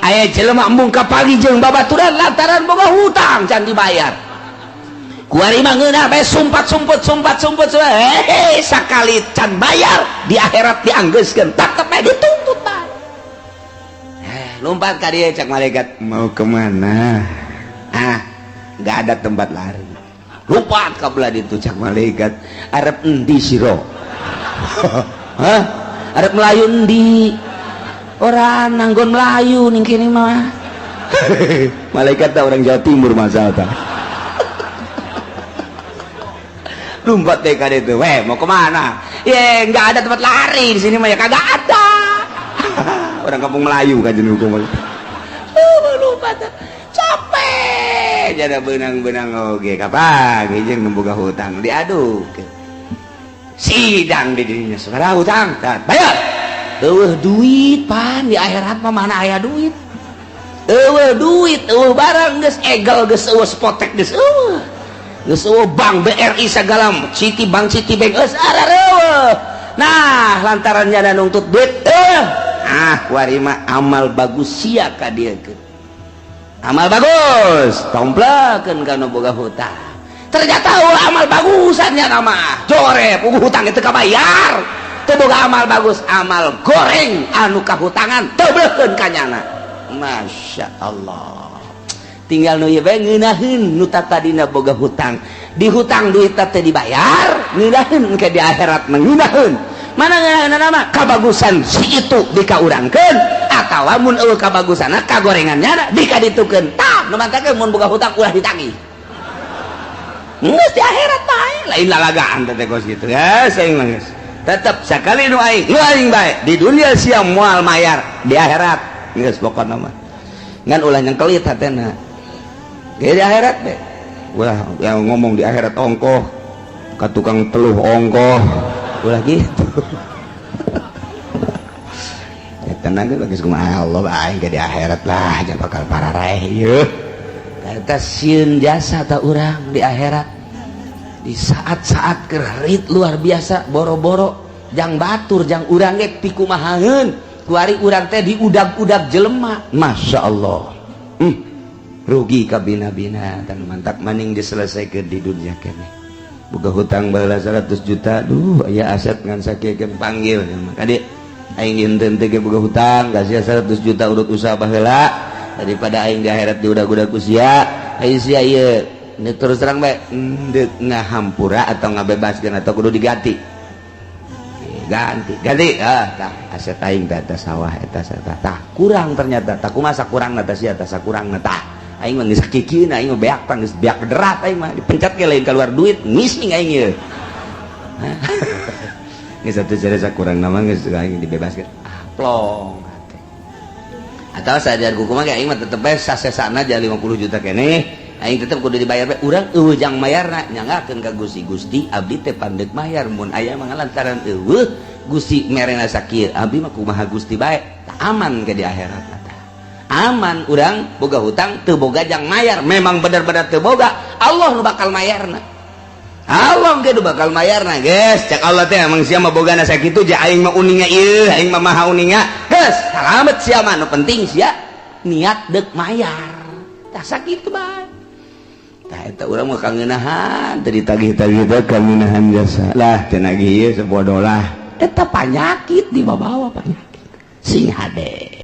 Aya jelema embung kapagi jeung babaturan lantaran boga hutang can dibayar. Kuari mah ngeunah bae sumpat-sumput sumpat-sumput, eh sakali can bayar di akhirat dianggeuskeun, tetep bae dituntut bae. Eh, lompat ka dieu, cak malaikat, "Mau kemana?" "Ah, nggak ada tempat lari." Lompat ka belah ditu, cak malaikat, "Arep endi siro? Hah? Arep melayu endi? Ora nanggon melayu ning kene mah." Malaikat tak orang Jawa Timur masa ta. Lompat deh ka itu, "Weh, mau kemana?" "Ye, nggak ada tempat lari di sini mah ya, kagak ada." Orang kampung Melayu kan hukum. Oh, lompat capek jadi benang-benang, oke kapan jeung nu boga hutang diaduk sidang di dirinya sekarang, hutang bayar. Eueuh duit pan, di akhirat mah mana aya duit? Eueuh duit, eueuh barang, geus egel, geus eueuh spotek, geus eueuh, geus eueuh bank BRI segala, Citibank, Citibank geus arareueuh. Nah, lantaran nyana nuntut duit, eh ah kuari mah amal bagus sia ka dieu, amal bagus tomplakeun ka nu boga hutang. Ternyata eueuh amal bagusannya, nama jore puguh hutang itu kabayar. Teu boga amal bagus, amal goreng anu kahutangan teu ka nyana. Masya Allah, tinggal nu ieu bae ngeunaheun nu tadina boga hutang, di hutang duit teh dibayar, ngeunaheun ke di akhirat mah. Ngeunaheun mana? Ngeunaheun nama kabagusan si itu dikaurangkeun atawa mun eueuh kabagusanna, kagorengannya dikaditukeun. Tah, nu mantakeun mun boga hutang ulah ditagih. Geus di akhirat bae, lain lalagaan teh kos kitu ya. Saya mah geus tetep sakali nu aing bae di dunia sia moal mayar, di akhirat geus pokona mah ngan ulah nyengkelit hatena ge di akhirat be. Ulah yang ngomong di akhirat ongkoh ka tukang teluh ongkoh, ulah gitu ya. Tenang ge, geus kumaha Allah bae ge di akhirat lah, jangan bakal pararaeh ieu. Eta sieun jasa ta urang di akhirat di saat-saat kerit luar biasa, boro-boro jang batur, jang urang ge pikumahaeun. Kuari urang teh diudag-udag jelema, Masya Allah, rugi kabina-bina dan mantap maning diselesaikan di dunia kene. Buka hutang baheula 100 juta, duh aya aset ngan sakieu, panggil kade aing inten teh boga hutang kasih 100 juta urut usaha baheula. Daripada aing di akhirat diudag-udag ku sia, aing sia ieu. Ini terus terang bae, endek ngahampura atau ngabebaskeun atau kudu diganti? Ganti, ganti. Ah, tah aset aing teh eta sawah eta tah, tah kurang ternyata. Tah kumaha kurang tah sia, tah sakurang tah? Aing mah geus kikieun, aing mah beak tah, geus beak derat, aing mah dipencat ge lain keluar duit, ngising aing ieu. Geus atuh cara sakurang nama geus aing dibebaskeun. Ah, plong atau sadar kumaha ge aing mah tetep bae sasesana aja 50 juta keneh aing tetep kudu dibayar bae. Urang eueuh jang mayarna, nyanggakeun ka Gusti, "Gusti, abdi teh pandeuk mayar mun aya mah, lantaran eueuh Gusti merena sakieu, abdi mah kumaha Gusti bae." Aman ke di akhirat tah, aman. Urang boga hutang teu boga jang mayar, memang bener-bener teu boga, Allah nu bakal mayarna, Allah ge nu bakal mayarna. Geus, cek Allah teh, emang sia mah bogana sakitu ja, aing mah uninga ieu, aing mah maha uninga. Geus salamet sia mah, nu penting sia niat deuk mayar. Tah, sakitu bae. Tah, eta urang mah kangeunahan teu ditagih-tagih teh, kangeunahan jasa lah teu nagih ieu, sebodoh lah. Eta panyakit, dibawa-bawa panyakit sing hade.